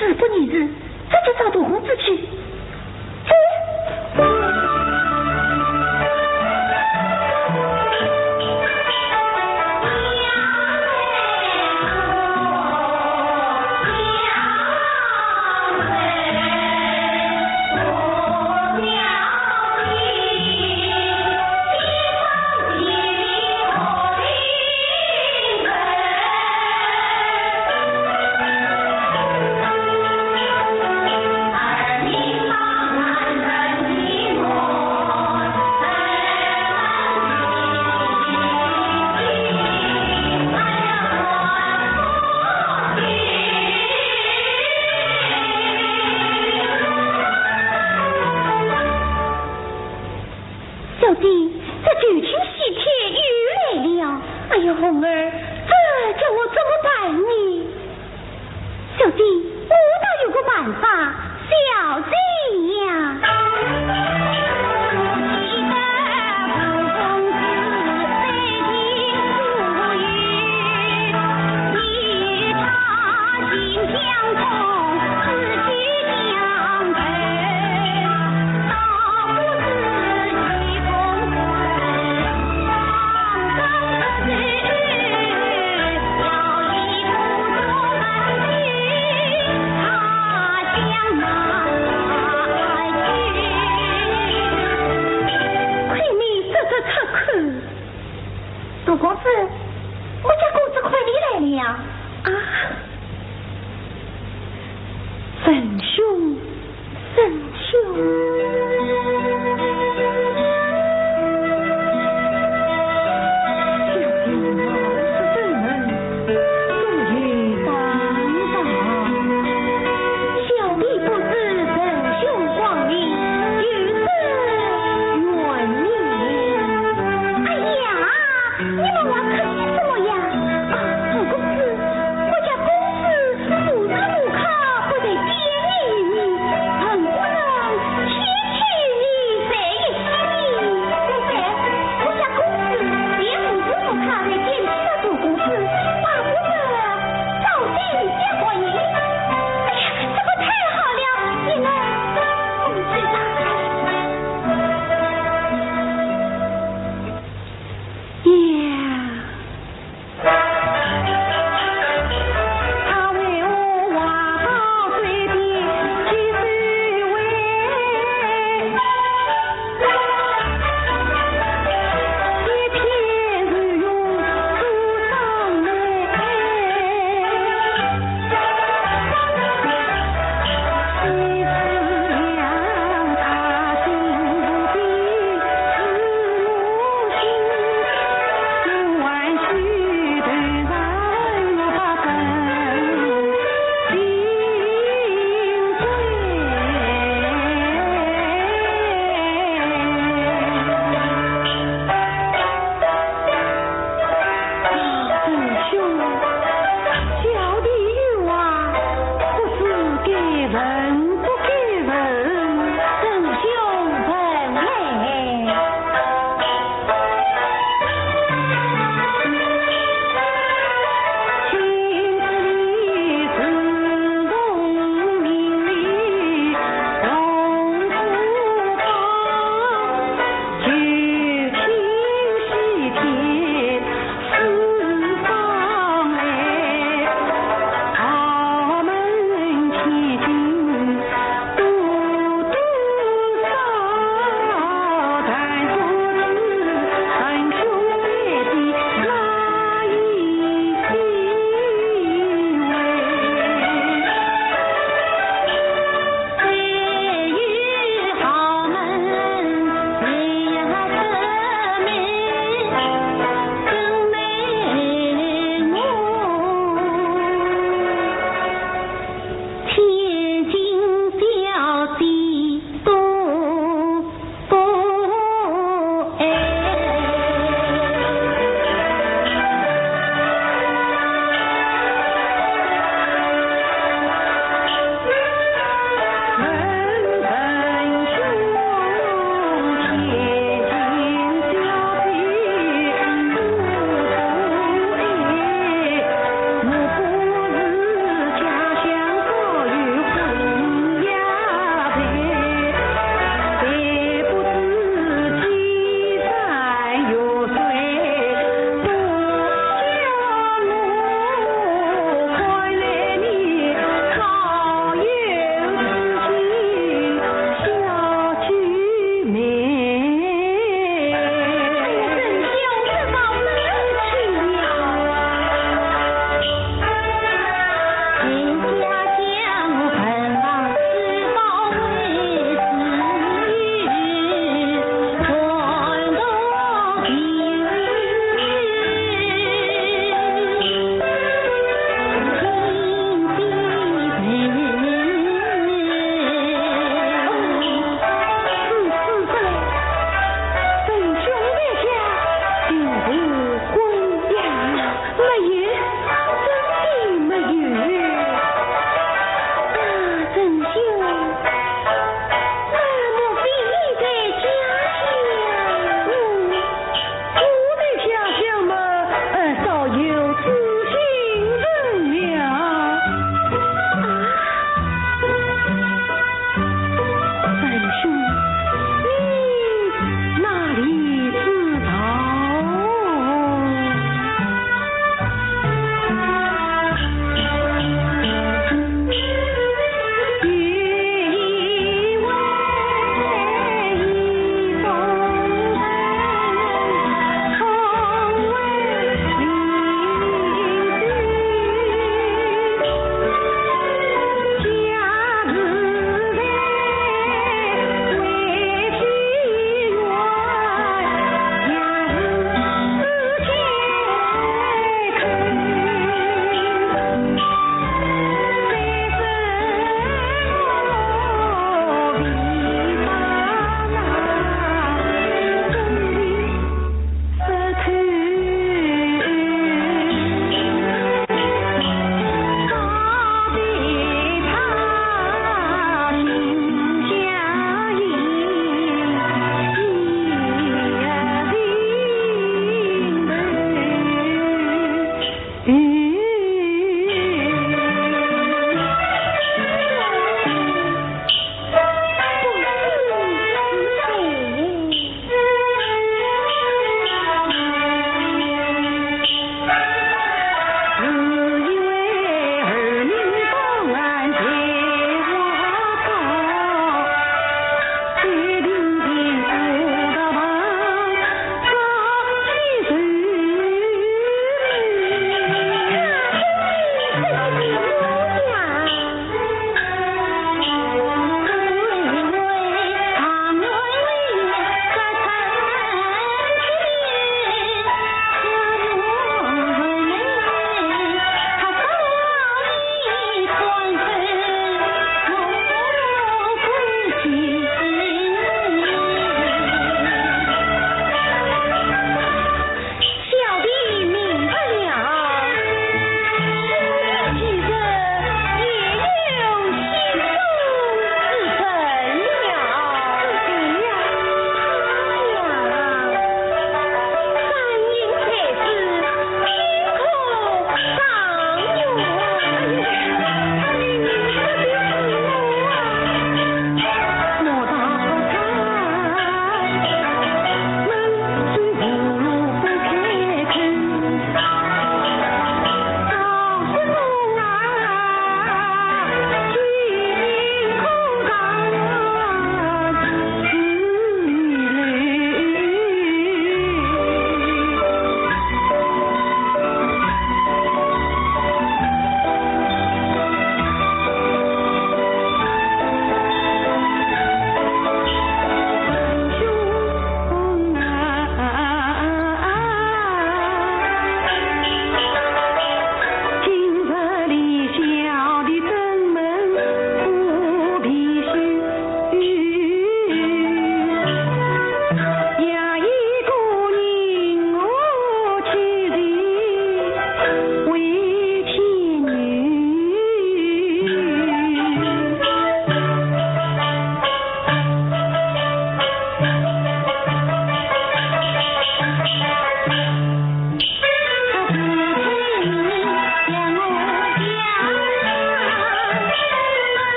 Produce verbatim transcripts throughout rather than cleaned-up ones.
日不二时，咱就找大公子去。走。小姐，这九曲西天又来了。哎呀，红儿，这叫我怎么办呢？小姐，我倒有个办法。小姐呀。亏你说得出口。大公子，我家公子快点来了。啊，仁兄，仁兄。小姐冒失登门，多有不便。小弟不知仁兄光临，有失远迎。哎呀，你们还客气什么呀？啊，大公子，我家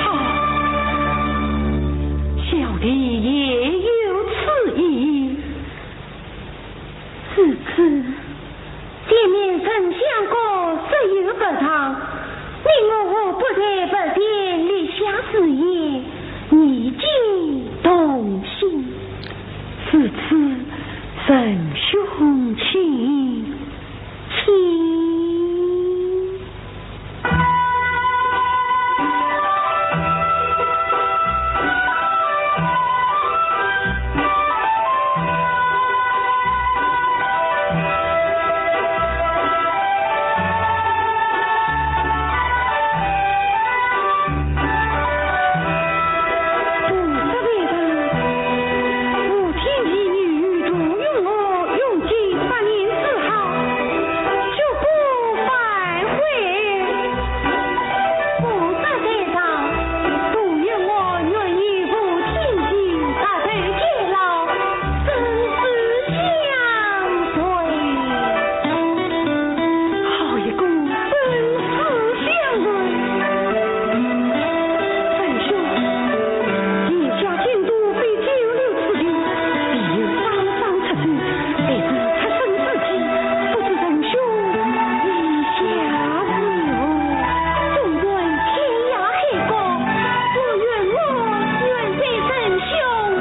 好，小弟也有此意。 如此，前面丞相国设宴不当，你我不得不见立下誓言，以解同心。如此，丞相请，请。 好一个生死相随。 丞相，眼下京都非久留此地，必有张商出走，但是出生之期，不知丞相意下如何？纵观天涯海角，我愿我愿在丞相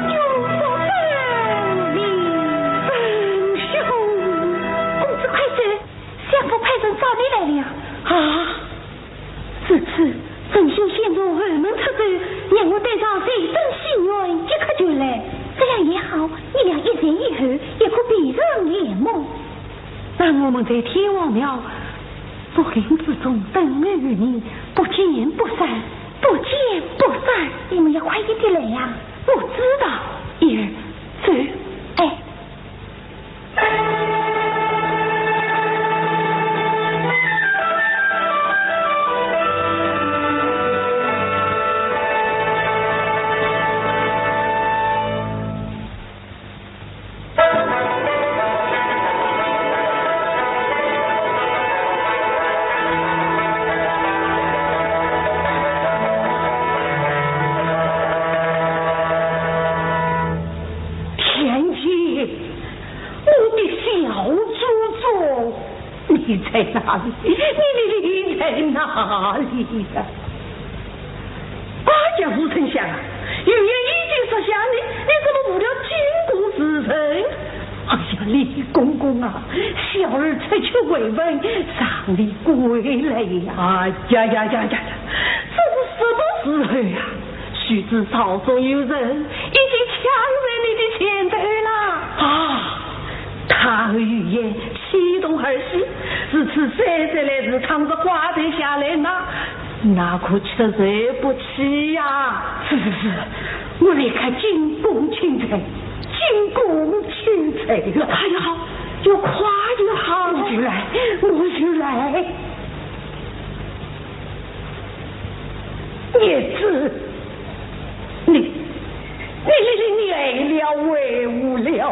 永不分离。丞相，公子快走，相府派人找你来了。啊？ 如此，丞相先从后门出走，让我带上随身心愿即刻就来。这样也好，你俩一前一后，也可避人帘幕。那我们在天王庙竹林之中等候于你，不见不散。不见不散？你们要快一点来呀。我知道，燕儿，走。哎。 天机，我的小祖宗，你在哪里？你，你，你在哪里呀？啊，杨武丞相，有言已经说下，你，你怎么误了进宫时辰？哎呀，李公公啊，小儿出去慰问，尚未归来呀。哎呀呀呀呀呀，这是什么时候呀？ 须知朝中有人已经抢在你的前头了。啊，他和于燕非同儿戏，如此姗姗来迟，倘若挂台下来，那，那可吃罪不起呀。是，是，是，我立刻进宫请罪，进宫请罪了。快也好，要快也好。我就来，我就来。 孽子，你，你，你，你，你害了魏武了啊！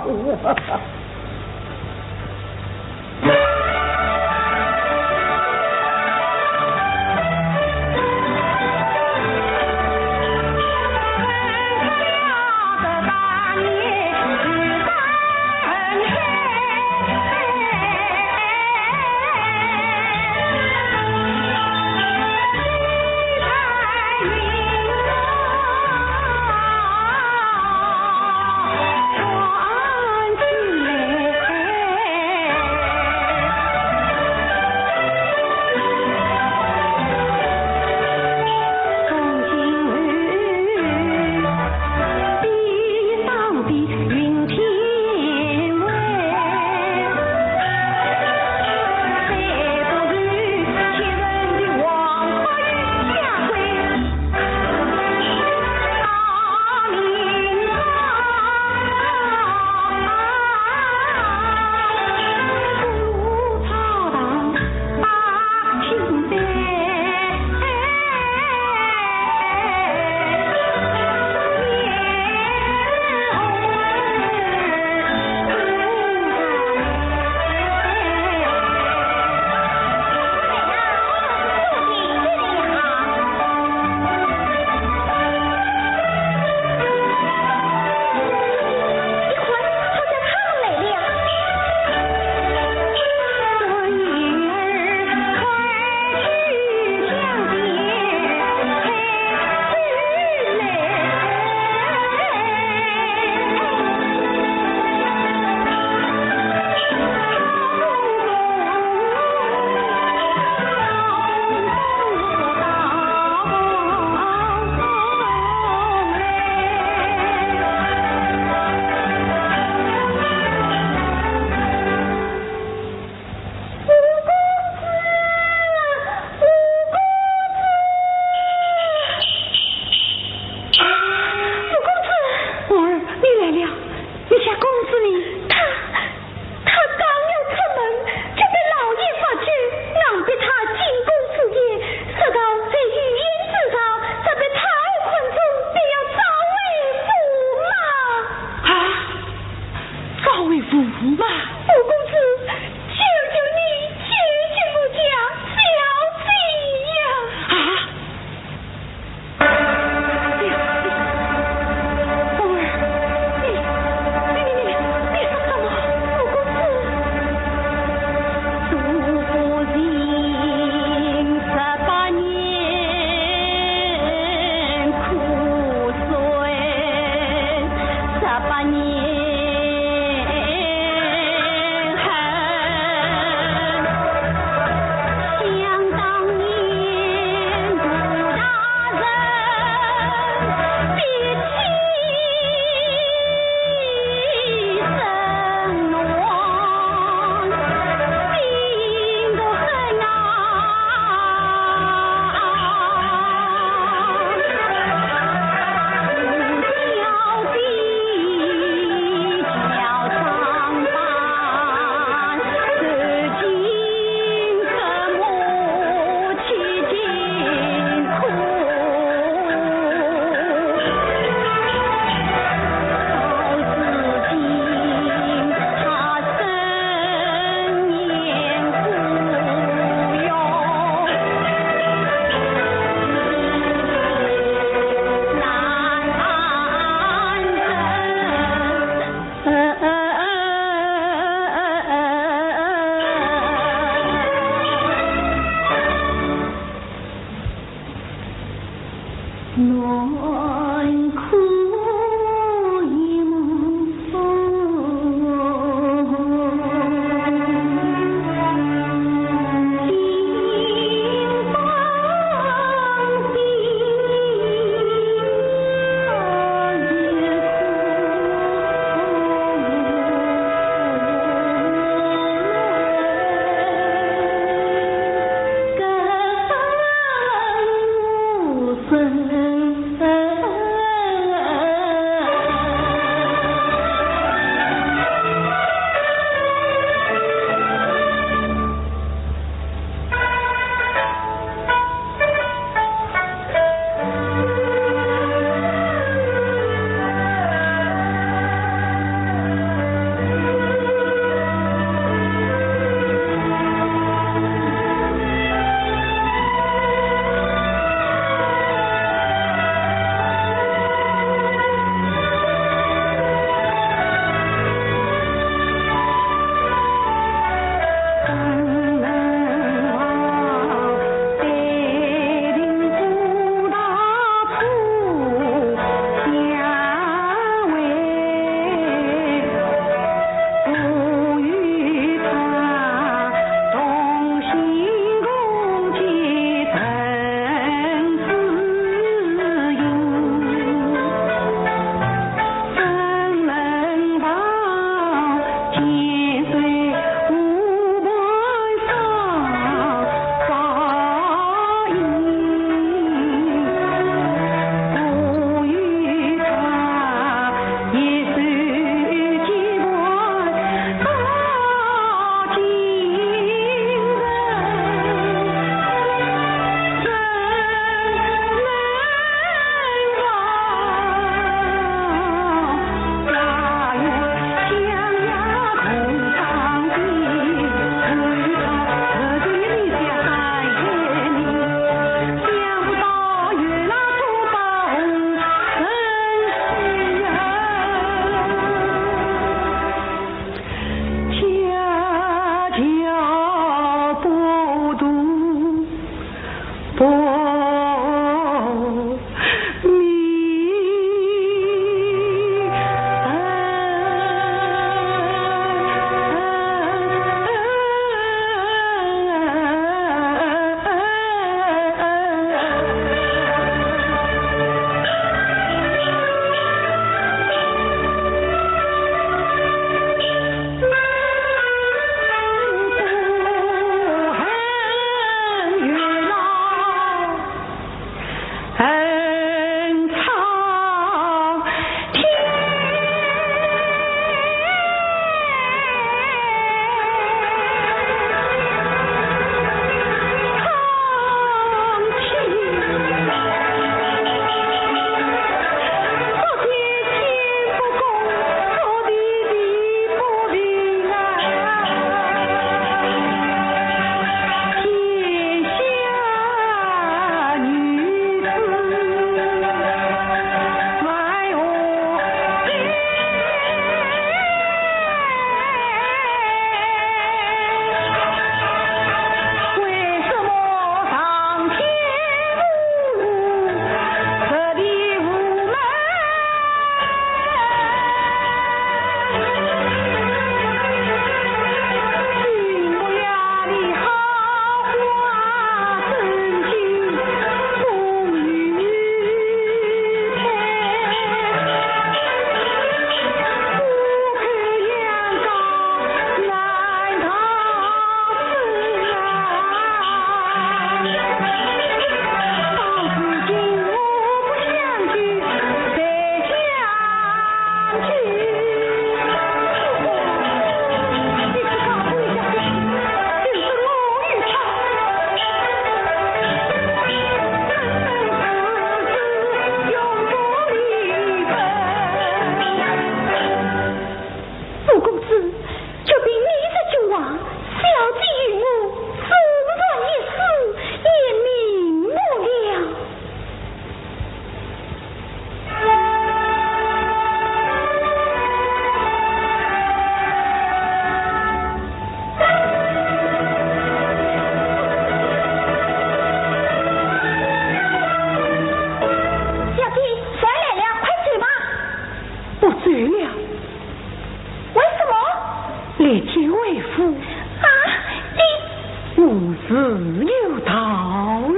自有道理。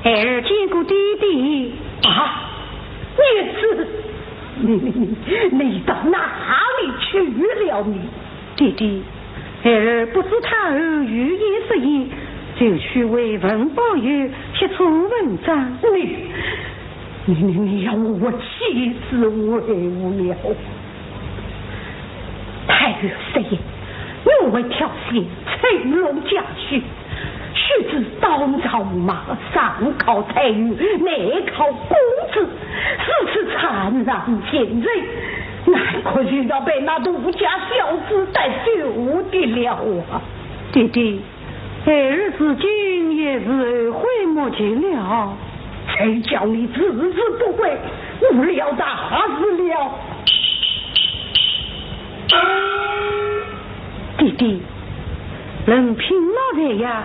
孩儿见过爹爹。啊，你是，你，你，你，你到哪里去了你？爹爹，孩儿不知太后御宴设宴，就去为文保佑写作文章。你，你，你，你要我气死我了！太后设宴，我为挑选 青龙佳婿，须知当朝马上考太后，难考公子，如此惨然见人，难可就要被那奴家小子带走的了啊！爹爹，孩儿如今也是后悔莫及了。谁叫你置之不顾，误了大事了！ 爹爹，论品貌才华呀，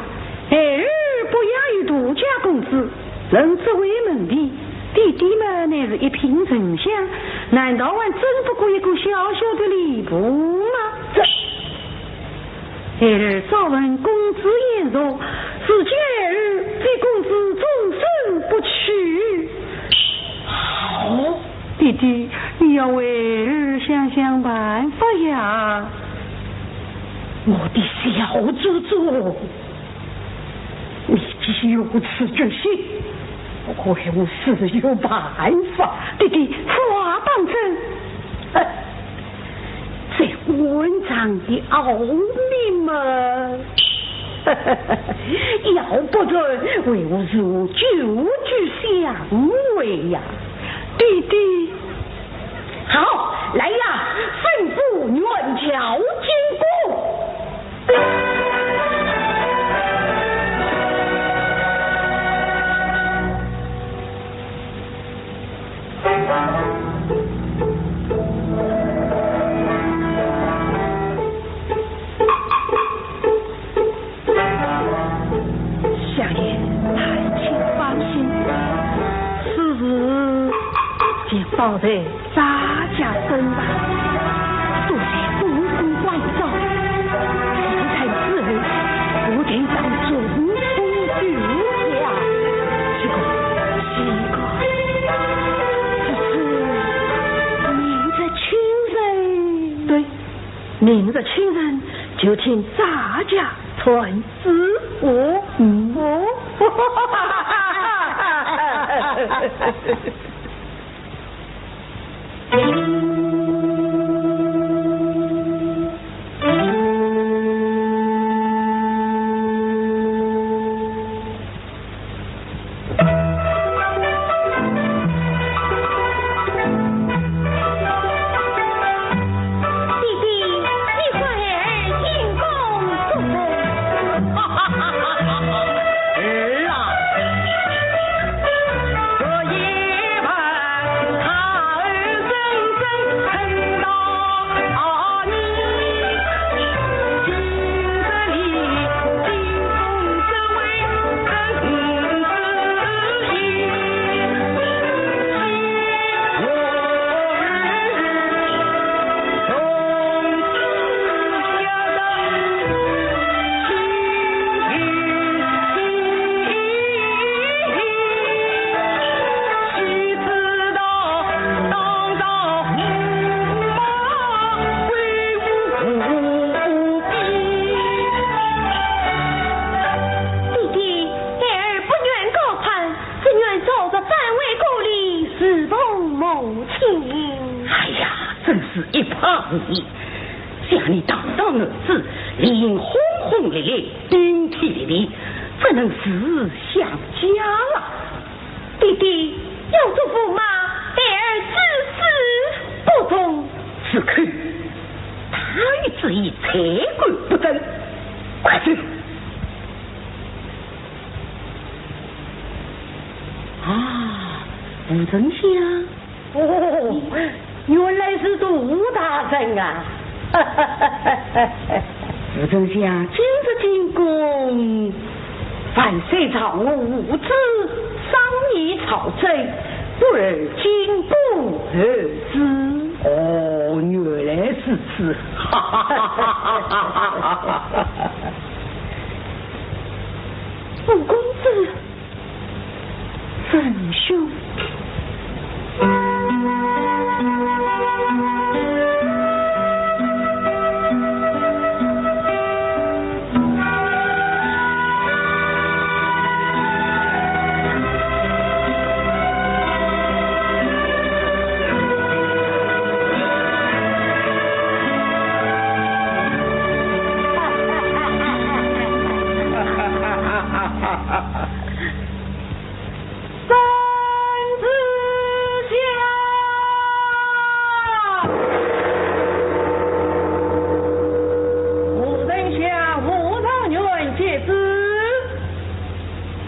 孩儿不亚于杜家公子。论职位门第，爹爹嘛乃是一品丞相，难道还争不过一个小小的吏部吗？这，孩儿少闻公子晏族，如今孩儿非公子终身不娶。好， 爹爹，你要为儿想想办法呀。我的小祖宗，你既有此决心，为我自有办法。爹爹，此话当真？呃，这官场的奥秘嘛，要不然为何是我久居相位呀？爹爹， 好，来呀，吩咐元校进宫。相爷，太后请放心，此事就包在咱家身上。多谢公公关照，自此之后，我就当遵从有条。不过，不过，这是明日亲事。对，明日亲事就听咱家 传旨。哦，嗯。哦。爹爹，你快进宫做甚？儿啊，这一番一派胡言，想你堂堂男子，理应轰轰烈烈，顶天立地，怎能四目相交啊？爹爹，有祖父骂，孩儿至死不从。住口！大雨之下，才敢不走，快走！啊，吴丞相。 哦，原来是杜大人啊！吴丞相今日进宫，万岁召我吴子商议朝政，故而进宫候旨。哦，原来如此。哈哈哈哈哈哈！吴公子， 丞相。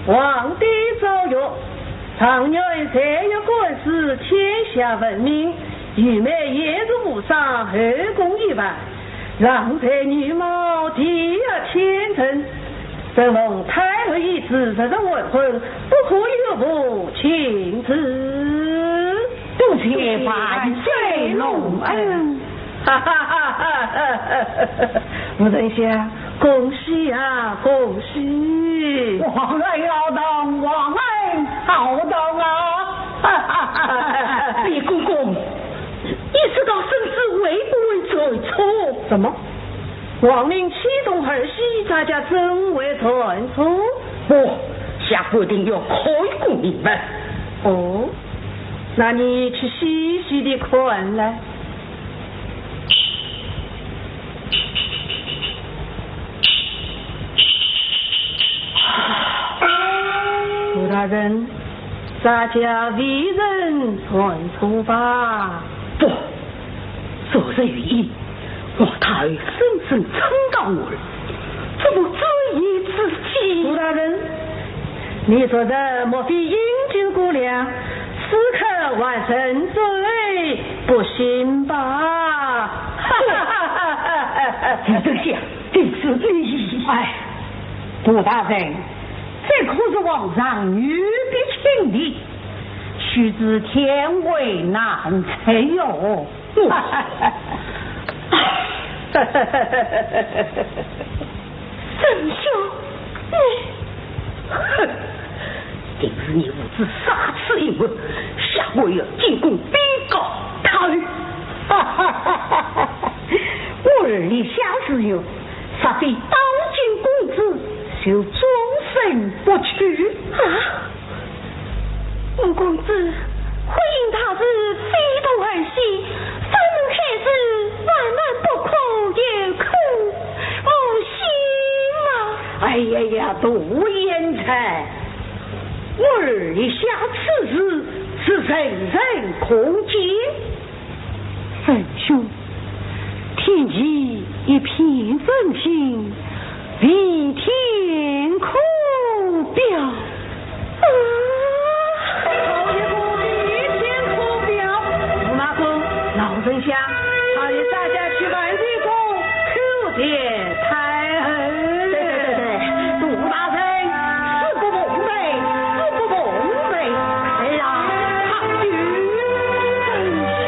皇帝诏曰：状元才学官事，天下闻名，御妹颜氏无双，后宫一万，郎才女貌，地压千乘。承蒙太后懿旨，昨日完婚，不可有误，请旨。多谢万岁隆恩。哈哈哈哈哈！吴丞相，恭喜啊，恭喜！皇恩浩荡，皇恩浩荡啊！哈哈哈哈哈！李公公，你知道圣旨会不会传错？什么？皇命启动儿戏，大家怎会传错？不，下官定要开个明白。哦，那你去细细地看来。 吴大人，咱家未曾传错吧？不，昨日御医，皇太后深深称道我儿，怎么转移之计？吴大人，你昨日莫非饮酒过量，此刻还沉醉不醒吧？吴丞相， 这是御医。哎，吴大人，这可是皇上御笔亲题，须知天威难测哟。丞相，你……哼，定是你父子杀此一门，下官要进宫禀告太后。我儿立下誓愿， 若非当今公子，就终身不娶。啊！吴公子，婚姻大事非同儿戏，方卿开始万万不可有可无心啊！哎呀呀，杜贤才，我儿立下此誓，是人人共鉴。 仁兄，天地一片真心，唯天可表。啊！唯天可表。驸马公，老丞相，好与大家去万岁宫叩见太后。对对对对，杜大人，死不奉陪，死不奉陪。 哎呀，他有真凶。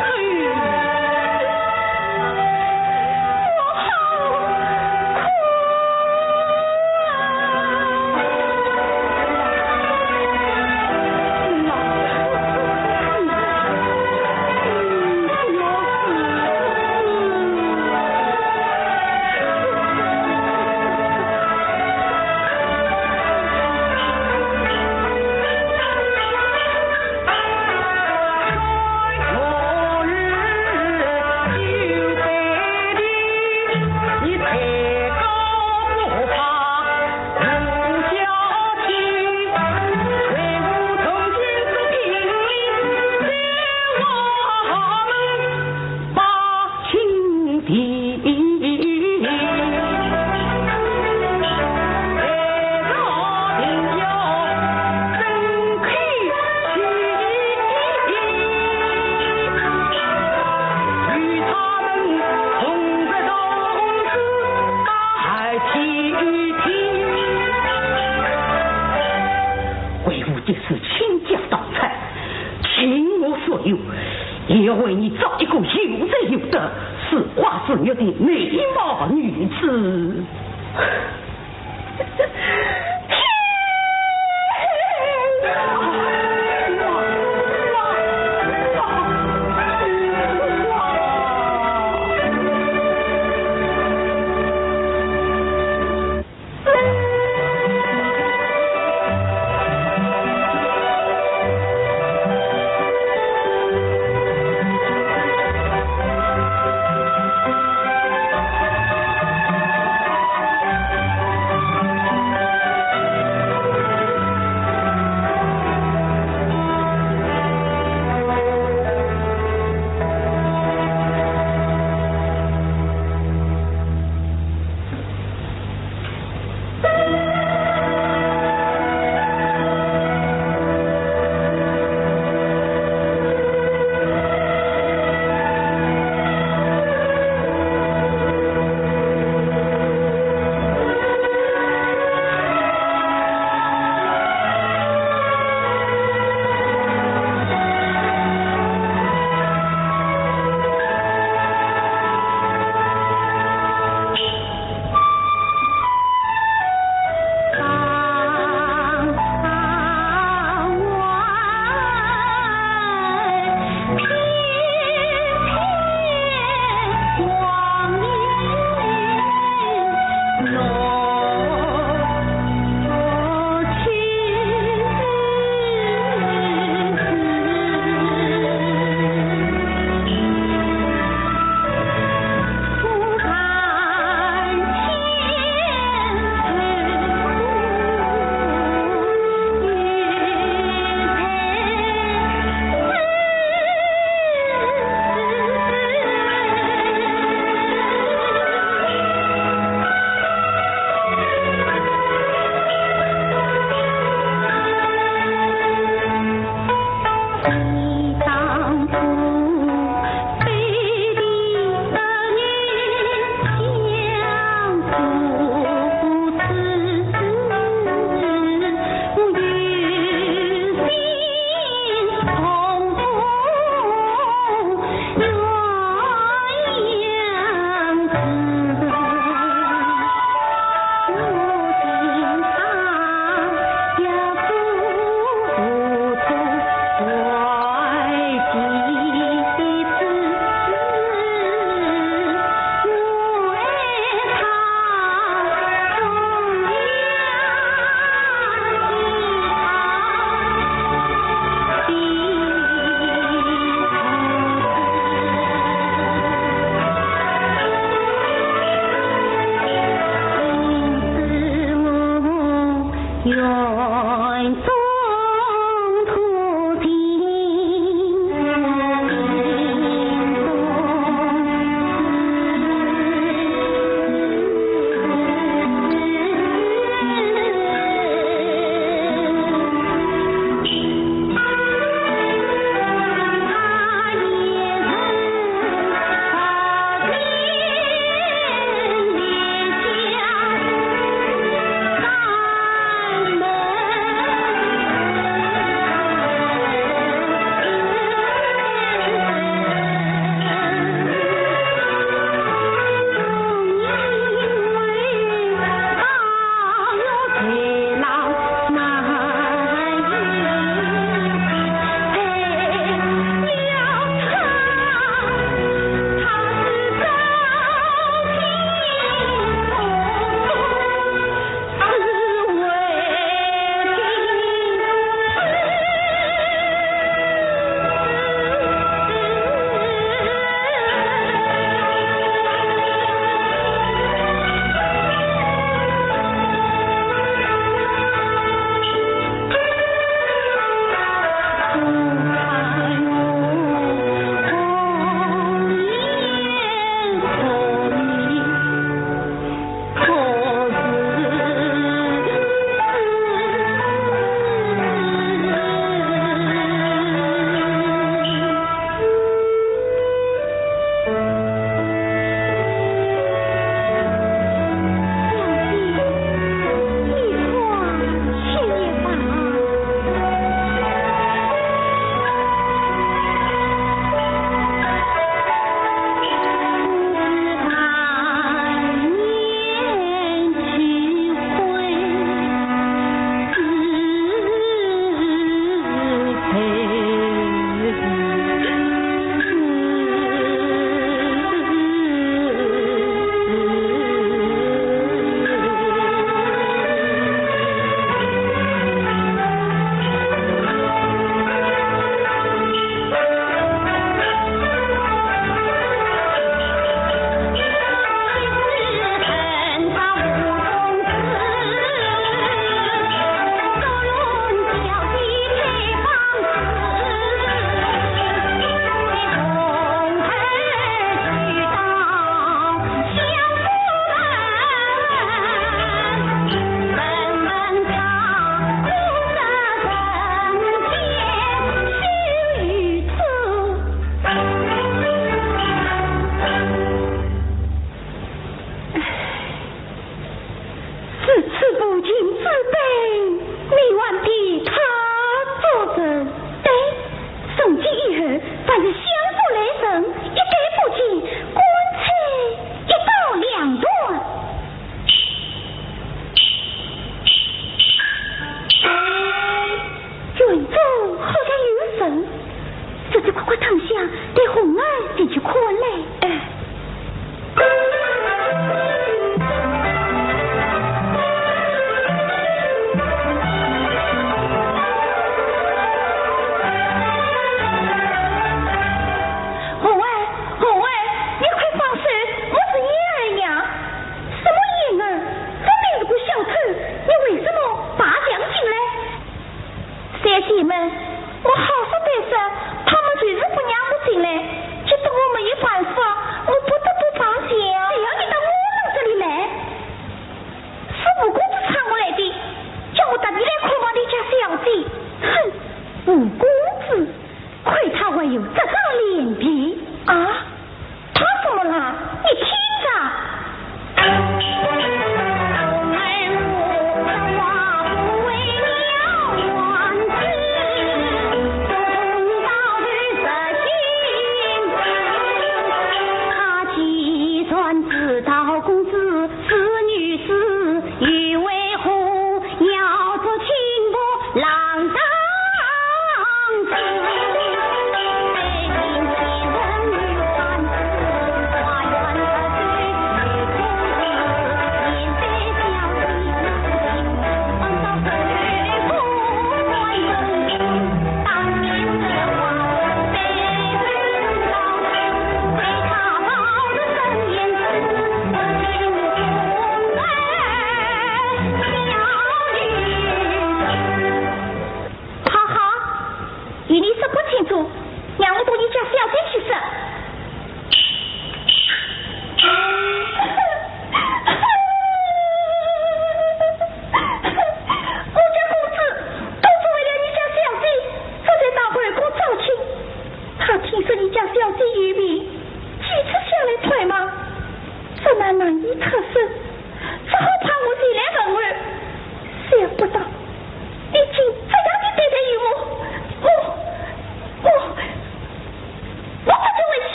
哎呀，我好苦。一世倾家荡产，倾我所有，也要为你找一个有才有德、似花似玉的美貌女子。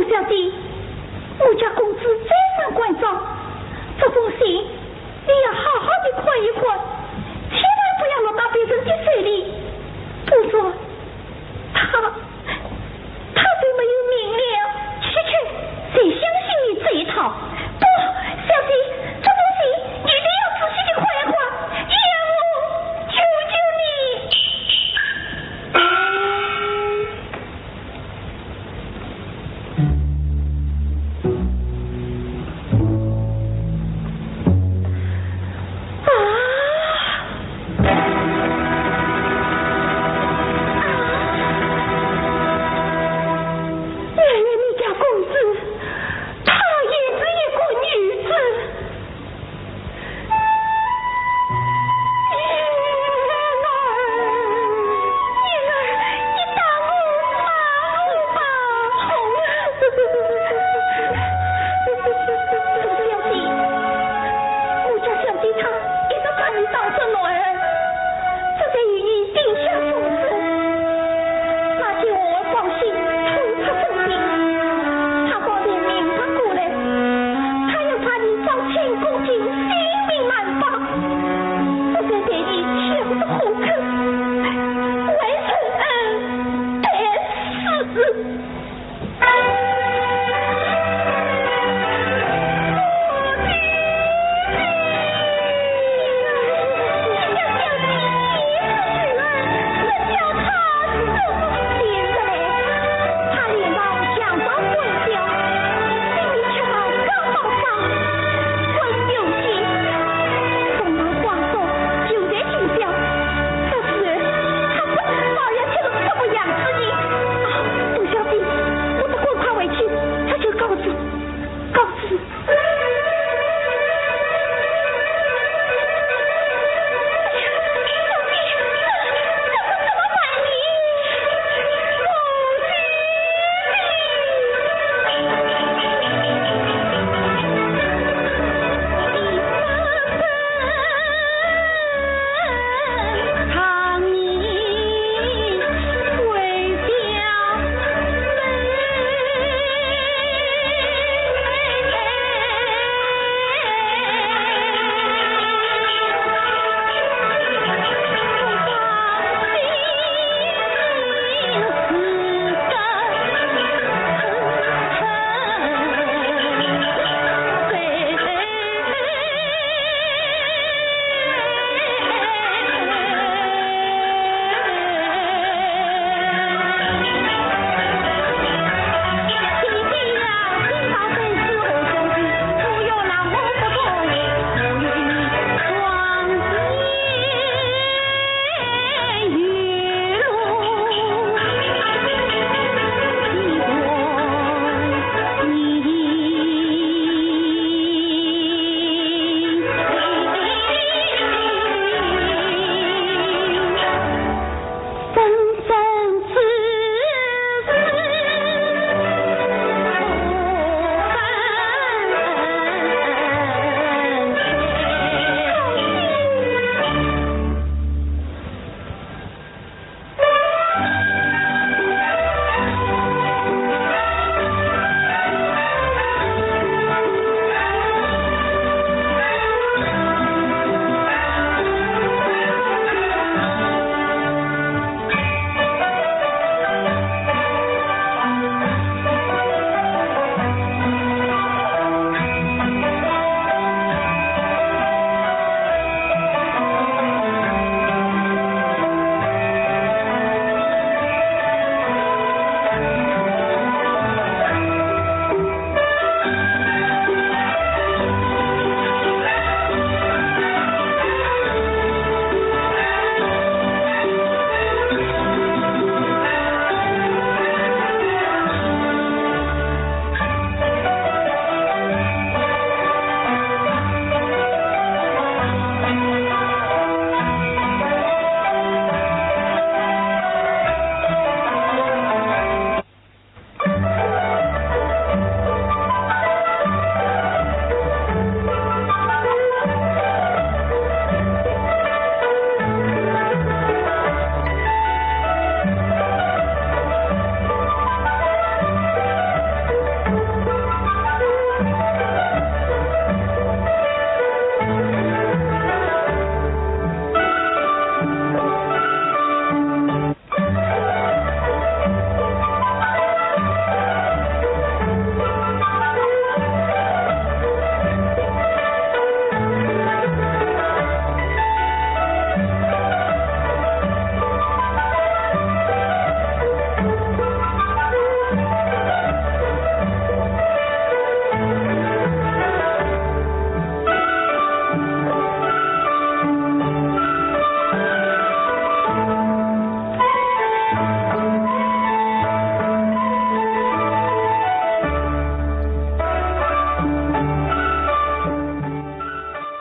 小姐，我家公子再三关照，这封信你要好好的看一看，千万不要落到别人的手里，不然他